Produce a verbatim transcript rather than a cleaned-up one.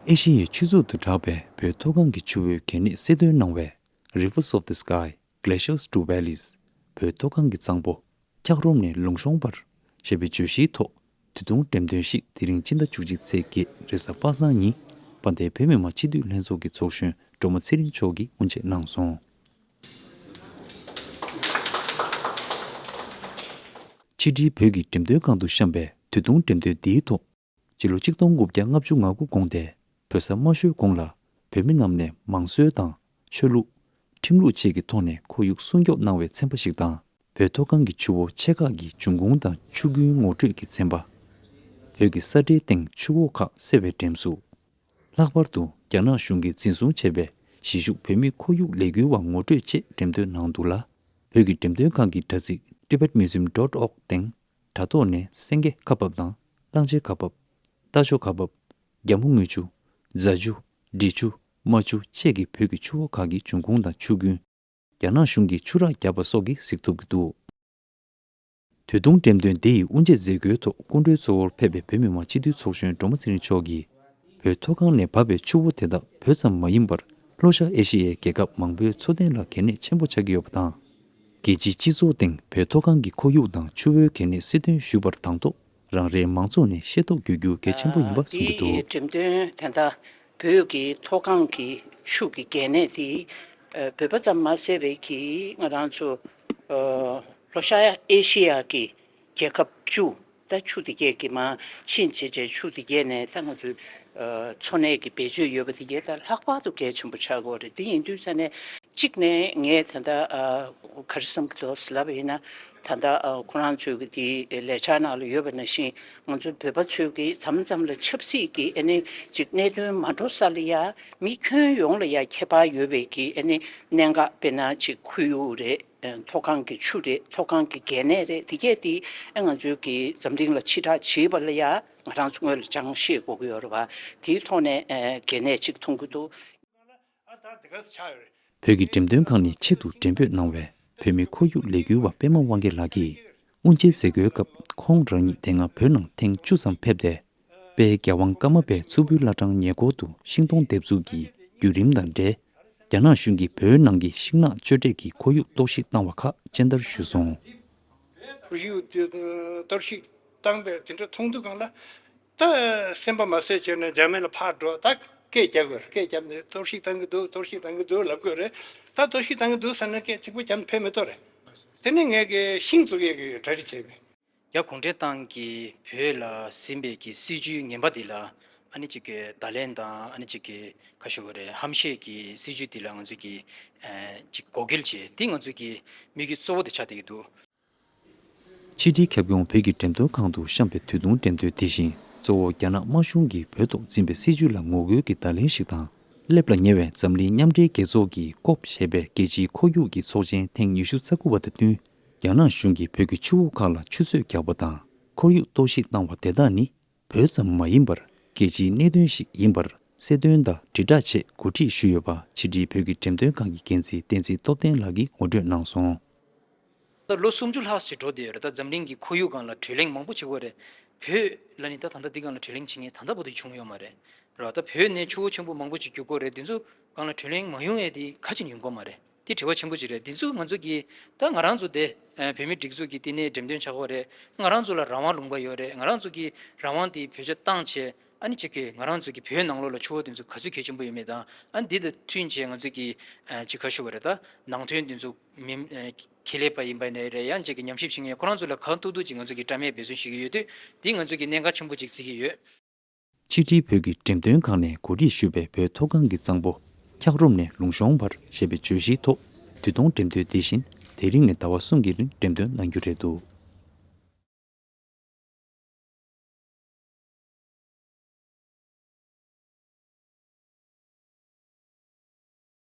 ཨེ་ཤི་ཡའི་ཆུ་མཛོད་དུ་གྲགས་པའི་བོད་མཐོ་སྒང་གི་ཆུ་བོའི་གལ་གནད་གསལ་སྟོན་གནང་བའི་Rivers of the Sky, Glaciers to Valleys། བོད་མཐོ་སྒང་གི་གཙང་པོ། འཁྱགས་རོམ་ནས་ལུང་གཤོང་བར་ཞེས་པའི་བརྗོད་གཞིའི་ཐོག་དུས་ཐུང་འགྲེམས་སྟོན་ཞིག་དེ་རིང་སྤྱི་ཟླ་བཅུ་གཅིག་ཚེས་བརྒྱད་རེས་གཟའ་པ་སངས་ཉིན་དཔལ་ལྡན་བོད་མི་མང་སྤྱི་འཐུས་ལྷན་ཚོགས་ཀྱི་ཚོགས་གཞོན་སྒྲོལ་མ་ཚེ་རིང་མཆོག་གིས་དབུ་འབྱེད་གནང་སོང་། ཕྱི་དྲིལ་བོད་ཀྱི་འགྲེམས་སྟོན་ཁང་དུ་བཤམས་པའི་དུས་ཐུང་འགྲེམས་སྟོན་འདིའི་ཐོག་སྤྱི་ལོ་ཆིག་སྟོང་དགུ་བརྒྱ་ལྔ་བཅུ་ང་དགུ་གོང་དེ་བོད་ས་དམའ་ཤོས་གོང་ལ་བོད་མི་རྣམས་ནས་མང་གསོལ་དང་ཆོས་ལུགས། ཁྲིམས་ལུགས་བཅས་ཀྱི་ཐོག་ནས་ཁོར་ཡུག་སྲུང་སྐྱོབ་གནང་བའི་ཚན་པ་ཞིག་དང་། བོད་མཐོ་སྒང་གི་ཆུ་བོ་ཆེ་ཁག་གི་འབྱུང་ཁུངས་དང་ཆུ་རྒྱུན་ངོ་སྤྲོད་ཀྱི་ཚན་པ། བོད་ཀྱི་ས་འབྲེལ་སྟེང་ཆུ་འོག་ཁག་སེལ་བའི་འགྲེམས་གཟུགས། ལྷག་པར་དུ་རྒྱ་ནག་གཞུང་གིས་འཛིན་བཟུང་བྱས་པའི་གཞིས་བཞུགས་བོད་མི་ཁོར་ཡུག་ལས་འགུལ་བ་ངོ་སྤྲོད་ཆེད་འགྲེམས་སྟོན་གནང་འདུག་ལ། བོད་ཀྱི་འགྲེམས་སྟོན་ཁང་གི་དྲ་ཚིགས་tibetmuseum dot org སྟེང་དྲ་ཐོག་ནས་སེང་གེ་ཁ་འབབ་དང་གླང་ཆེན་ཁ་འབབ། རྟ་མཆོག་ཁ་འབབ། རྒྱ་མོ་དངུལ་ཆུ། རྫ་ཆུ། འབྲི་ཆུ། རྨ་ཆུ་བཅས་ཀྱི་བོད་ཀྱི་ཆུ་བོ་ཁག་གི་འབྱུང་ཁུངས་དང་ཆུ་རྒྱུན། རྒྱ་ནག་གཞུང་གིས་ཆུ་རགས་བརྒྱབ་པ་སོགས་ཀྱིས་གཟིགས་ཐུབ་ཀྱི་འདུག་དུས་ཐུང་འགྲེམས་སྟོན་འདི་ཡི་དབུ་འབྱེད་མཛད་སྒོའི་ཐོག་སྐུ་མགྲོན་གཙོ་བོར་ཕེབས་པའི་བོད་མི་མང་སྤྱི་འཐུས་ཚོགས་གཞོན་སྒྲོལ་མ་ཚེ་རིང་མཆོག་གིས། བོད་མཐོ་སྒང་ནས་འབབ་པའི་ཆུ་བོ་དེ་དག་བོད་ཙམ་མ་ཡིན་པར་ལྷོ་ཤར་ཨེ་ཤི་ཡའི་རྒྱལ་ཁབ་མང་པོའི་འཚོ་རྟེན་ལ་གལ་གནད་ཆེན་པོ་ཆགས་ཀྱི་ཡོད་པ་དང་། རྒྱལ་སྤྱིའི་སྤྱི་ཚོགས་སྟེང་བོད་མཐོ་སྒང་གི་ཁོར་ཡུག་དང་ཆུ་བོའི་གལ་གནད་གསལ་སྟོན་ཞུས་པར་དང་ཐོག་རང་རེའི་མང་ཚོགས་ནས་ཤེས་རྟོགས་དགོས་རྒྱུ་གལ་ཆེན་པོ་ཡིན་པ་གསུངས་ཀྱི་འདུག་དེའི་འགྲེམས་སྟོན་ད་ལྟ་བོད་ཀྱི་མཐོ་སྒང་གི་ཆུ་གི་གལ་གནད་དེ་བོད་པ་ཙམ་མ་ཟད་པའི་གི་ང་རང་ཚོ་ལྷོ་ཤར་ཨེ་ཤི་ཡ་གི་རྒྱལ་ཁབ་བཅུ་ད་ཆུ་དེ་གས་ཀྱི་མ་ཕྱིན་བྱས་བྱས་ཆུ་དེ་གས་ནས་ད་ང་ཚོའི་འཚོ་གནས་ཀྱི་བེད་སྤྱོད་ཡོད་པ་དེ་གས་ད་ལྷག་པར་དུ་གལ་ཆེན་པོ་ཆགས་ཀྱི་ཡོད་རེད། དེ་ཡིན་དུས་ས་ནས་གཅིག་ནས་ངས་ད་ལྟ་ག་རེ་བསམ་གྱི་འདུག་ཟེར་ལབ་པ་ཡིན་ན། ད་ལྟ་ཁོ་རང་ཚོའི་གི་དེའི་ལས་འཆར་ནང་ལ་ཡོད་པ་ནང་བཞིན་ང་ཚོ་བོད་པ་ཚོའི་གི་མཚམས་མཚམས་ལ་ཆབ་སྲིད་ཀྱི་ཨ་ནི་ཅིག་གནད་དོན་མ་འགྲོ་ས་ལ་ཡ་མི་ཁྱོན་ཡོངས་ལ་ཡ་ཁྱད་པར་ཡོད་པའི་གི་ཨ་ནི་གནད་འགག་དཔེར་ན་ཅིག་ཁོར་ཡུག་རེད། མཐོ་སྒང་གི་ཆུ་རེད། མཐོ་སྒང་གི་གལ་གནད་རེད། དེ་གས་དེ་ཨ་ང་ཚོའི་གི་འཛམ་གླིང་ལ་ཕྱི་བསྒྲགས་བྱེད་པ་ལ་ཡ་ང་རང་ཚོ་སྔོན་ལ་ཅང་ཤེས་དགོས་ཀྱི་ཡོད་རེད་བ། དེའི་ཐོག་ནས་ཨ་གལ་གནད་ཅིག་མཐོང་གི་འདུག་ཨ་ད་དེ་ག་ཆགས་ཡོད་རེད། བོད་ཀྱི་འགྲེམས་སྟོན་ཁང་ནས་ཆེད་དུ་མགྲོན་འབོད་གནང་བའི་བོད་མི་ཁོར་ཡུག་ལས་འགུལ་བ་པད་མ་དབང་རྒྱལ་ལགས་ཀྱིས་དབུ་འབྱེད་མཛད་སྒོའི་སྐབས་ཁོང་རང་ཉིད་དེ་སྔ་བོད་ནང་ཐེངས་བཅུ་ཙམ་ཕེབས་ཏེ། དཔལ་རྒྱལ་དབང་ཀརྨ་པའི་མཚུར་ཕུའི་བླ་བྲང་ཉེ་འཁོར་དུ་ཤིང་སྡོང་འདེབས་འཛུགས་ཀྱི་བརྒྱུད་རིམ་དང་འབྲེལ། རྒྱ་ནག་གཞུང་གིས་བོད་ནང་གི་ཤིང་ནགས་གཅོད་འབྲེག་གི་ཁོར་ཡུག་གཏོར་བཤིག་བཏང་བ་ཁག་སྤྱན་བསྟར་ཞུས་སོང་། ཁོར་ཡུག་གཏོར་བཤིག་བཏང་པའི་དེ་འདྲ་མཐོང་དུས་སྒང་ལ། ད་སེམས་པ་མ་བཟོད་བྱས་ནས་འཇར་མན་ལ་ཕར་འགྲོ། ད་སྐད་རྒྱག་དགོས་རེད། སྐད་རྒྱབ་ནས་གཏོར་བཤིག་བཏང་གི་འདུག་གཏོར་བཤིག་བཏང་གི་འདུག་ལབ་དགོས་རེད། ད་གཏོར་བཤིག་བཏང་གི་འདུག་ཟེར་ནས་སྐད་གཅིག་པོ་རྒྱབ་ནས་ཕེབས་མི་གཏོར་རེད། དེ་ནས་ངས་གི་ཤིང་བཙུགས་ཡས་ཀྱི་གྲ་སྒྲིག་བྱས་པས། རྒྱ་གུང་ཁྲན་ཏང་གིས་བོད་ལ་ཟིན་པའི་གི་སྲིད་བྱུས་ངན་པ་འདི་ལ་ཨ་ནི་ཅིག་གི་བརྡ་ལན་དང་ཨ་ནི་ཅིག་གི་ཁ་ཤོ་བ་རེད། ཧམ་བཤད་ཀྱི་སྲིད་བྱུས་འདི་ལ་ང་ཚོས་ཀྱི་ཨ་ཅིག་འགོག་རྒོལ་བྱས། འདི་ང་ཚོས་ཀྱི་དམིགས་ཡུལ་གཙོ་བོ་དེ་ཆགས་བསྡད་ཀྱི་འདུག་ཕྱི་དྲིལ་ཁྱབ་ཁོངས་བོད་ཀྱི་འགྲེམས་སྟོན་ཁང་དུ་བཤམས་པའི་དུས་ཐུང་འགྲེམས་སྟོན་དེ་བཞིན་གཙོ་བོ་རྒྱ་ནག་དམར་གཞུང་གིས་བོད་ཐོག་འཛིན་པའི་སྲིད་བྱུས་ལ་ངོ་རྒོལ་གྱི་བརྡ་ལན་ཞིག་དང་། སླེབས་ལ་ཉེ་བའི་འཛམ་གླིང་མཉམ་འབྲེལ་རྒྱལ་ཚོགས་ཀྱིས་ཀོབ་ཞེས་པའི་རྒྱལ་སྤྱིའི་ཁོར་ཡུག་གི་ཚོགས་ཆེན་ཐེངས་ཉི་ཤུ་རྩ་དགུ་པ་དང་བསྟུན། རྒྱ་ནག་གཞུང་གིས་བོད་ཀྱི་ཆུ་བོ་ཁག་ལ་ཆུ་མཛོད་རྒྱག་པ་དང་ཁོར་ཡུག་གཏོར་བཤིག་བཏང་བ་དེ་དག་ནི། བོད་ཙམ་མ་ཡིན་པར་རྒྱལ་སྤྱིའི་གནད་དོན་ཞིག་ཡིན་པར་གསལ་སྟོན་དང་དྲིལ་བསྒྲགས་ཆེད་གོ་སྒྲིག་ཞུས་ཡོད་པ་ཕྱི་དྲིལ་བོད་ཀྱི་འགྲེམས་སྟོན་ཁང་གི་འགན་འཛིན་བསྟན་འཛིན་སྟོབས་ལྡན་ལགས་ཀྱིས་ངོ་སྤྲོད་གནང་སོང་། ད་ལོ་སུམ་ཅུ་ལྷག་ཅིག་འགྲོ་བསྡད་ཡོད་རེད། ད་འཛམ་གླིང་གི་ཁོར་ཡུག་སྒང་ལ་བགྲོ་གླེང་མང་པོ་བྱེད་དགོས་རེད། བོད་ལ་ནི་ད་ད་ལྟ་འདི་སྒང་ལ་བགྲོ་གླེང་བྱེད་མཁན་ད་ལྟ་བར་དུ་བྱུང་ཡོད་མ་རེད། ར་ད་བོད་ནས་ཆུ་བོ་ཆེན་པོ་མང་པོ་ཅིག་རྒྱུག་དགོས་རེད། འདི་ཚོ་སྒང་ལ་བགྲོ་གླེང་མ་ཡོང་ཡས་དེ་ག་ཅིག་ཡོང་གི་མ་རེད། དེ་དྲི་བ་ཆེན་པོ་ཅིག་རེད། འདི་ཚོ་ང་ཚོ་གི་ད་ང་རང་ཚོ་དེ་ཨ་བོད་མི་སྒྲིག་འཛུགས་ཀྱི་བསྟི་གནས་འགྲེམས་སྟོན་བྱ་དགོས་རེད། ང་རང་ཚོ་ལ་རང་དབང་ལུང་པ་ཡོད་རེད། ང་རང་ཚོ་གི་རང་དབང་དེ་བེད་སྤྱོད་བཏང་བྱས་ཨ་ནི་ཅིག་གི་ང་རང་ཚོ་གི་བོད་ནང་ལོགས་ལ་ཆུ་བོ་དེ་ཚོ་ག་ཚོད་གལ་ཆེན་པོ་ཡོད་མེད་དང་ཨ་ནི་འདི་དང་མཐུན་བྱས་ང་ཚོ་གི་ཨ་ཅིག་ག་ཞུ་དགོས་རེད། ད་ནང་དོན་དེ་ཚོ་མི་ཨ་ཁེ་ལས་པ་ཡིན་པ་ནས་རེད། ཡང་ཅིག་གི་ཉམས་ཞིབ་བྱེད་མཁན་ཁོ་རང་ཚོ་ལ་གང་ཐུབ་ཐུབ་ཅིག་ང་ཚོ་གི་བཀྲམ་ཡས་འབད་བརྩོན་ཞུ་གི་ཡོད་དུས་འདི་ང་ཚོ་གི་གནད་འགག་ཆེན་པོ་ཅིག་བརྩི་གི་ཡོད། ཕྱི་དྲིལ་བོད་ཀྱི་འགྲེམས་སྟོན་ཁང་ནས་གོ་སྒྲིག་ཞུས་པའི་བོད་མཐོ་སྒང་གི་གཙང་པོ། འཁྱགས་རོམ་ནས་ལུང་གཤོང་བར་ཞེས་པའི་བརྗོད་གཞིའི་ཐོག་དུས་ཐུང་འགྲེམས་སྟོན་དེ་བཞིན་དེ་རིང་ནས་ཟླ་བ་གསུམ་གྱི་རིང་འགྲེམས་སྟོན་གནང་རྒྱུ་རེད་འདུག